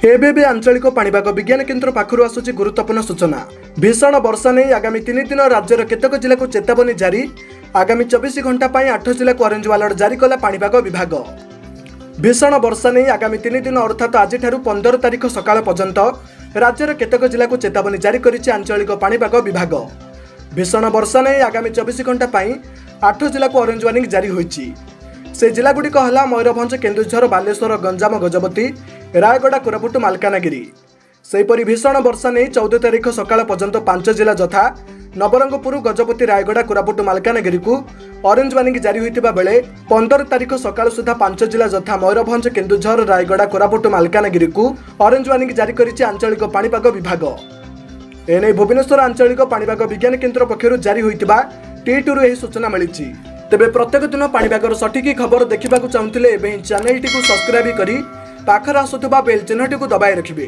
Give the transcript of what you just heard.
ଏବେ ଏବେ ଆଞ୍ଚଳିକ ପାଣିପାଗ ବିଜ୍ଞାନ କେନ୍ଦ୍ର ପାଖରୁ ଆସୁଛି ଗୁରୁତ୍ୱପୂର୍ଣ୍ଣ ସୂଚନା। ଭୀଷଣ ବର୍ଷା ନେଇ ଆଗାମୀ 3 ଦିନ ରାଜ୍ୟର କେତେକ ଜିଲ୍ଲାକୁ ଚେତାବନୀ ଜାରି। ଆଗାମୀ 24 ଘଣ୍ଟା ପାଇଁ ଆଠ ଜିଲ୍ଲାକୁ ଅରେଞ୍ଜ ଆଲର୍ଟ ଜାରି କଲା ପାଣିପାଗ ବିଭାଗ। ଭୀଷଣ ବର୍ଷା ନେଇ ଆଗାମୀ 3 ଦିନ, ଅର୍ଥାତ୍ ଆଜିଠାରୁ 15 ତାରିଖ ସକାଳ ପର୍ଯ୍ୟନ୍ତ ରାଜ୍ୟର କେତେକ ଜିଲ୍ଲାକୁ ଚେତାବନୀ ଜାରି କରିଛି ଆଞ୍ଚଳିକ ପାଣିପାଗ ବିଭାଗ। ଭୀଷଣ ବର୍ଷା ନେଇ ଆଗାମୀ 24 ଘଣ୍ଟା ପାଇଁ ଆଠ ଜିଲ୍ଲାକୁ ଅରେଞ୍ଜ ୱାର୍ଣ୍ଣିଂ ଜାରି ହୋଇଛି। ସେ ଜିଲ୍ଲାଗୁଡ଼ିକ ହେଲା ମୟୂରଭଞ୍ଜ, କେନ୍ଦୁଝର, ବାଲେଶ୍ୱର, ଗଞ୍ଜାମ, ଗଜପତି, ରାୟଗଡ଼ା, କୋରାପୁଟ, ମାଲକାନଗିରି। ସେହିପରି ଭୀଷଣ ବର୍ଷା ନେଇ 14 ତାରିଖ ସକାଳ ପର୍ଯ୍ୟନ୍ତ ପାଞ୍ଚ ଜିଲ୍ଲା ଯଥା ନବରଙ୍ଗପୁର, ଗଜପତି, ରାୟଗଡ଼ା, କୋରାପୁଟ, ମାଲକାନଗିରିକୁ ଅରେଞ୍ଜ ୱାର୍ଣ୍ଣିଂ ଜାରି ହୋଇଥିବା ବେଳେ 15 ତାରିଖ ସକାଳ ସୁଦ୍ଧା ପାଞ୍ଚ ଜିଲ୍ଲା ଯଥା ମୟୂରଭଞ୍ଜ, କେନ୍ଦୁଝର, ରାୟଗଡ଼ା, କୋରାପୁଟ, ମାଲକାନଗିରିକୁ ଅରେଞ୍ଜ ୱାର୍ଣ୍ଣିଂ ଜାରି କରିଛି ଆଞ୍ଚଳିକ ପାଣିପାଗ ବିଭାଗ। ଏନେଇ ଭୁବନେଶ୍ୱର ଆଞ୍ଚଳିକ ପାଣିପାଗ ବିଜ୍ଞାନ କେନ୍ଦ୍ର ପକ୍ଷରୁ ଜାରି ହୋଇଥିବା ଟ୍ୱିଟରୁ ଏହି ସୂଚନା ମିଳିଛି। ତେବେ ପ୍ରତ୍ୟେକ ଦିନ ପାଣିପାଗର ସଠିକ୍ ଖବର ଦେଖିବାକୁ ଚାହୁଁଥିଲେ ଏବେ ହିଁ ଚ୍ୟାନେଲଟିକୁ ସବସ୍କ୍ରାଇବ୍ କରି ପାଖରେ ଆସୁଥିବା ବେଲ୍ ଚିହ୍ନଟିକୁ ଦବାଇ ରଖିବେ।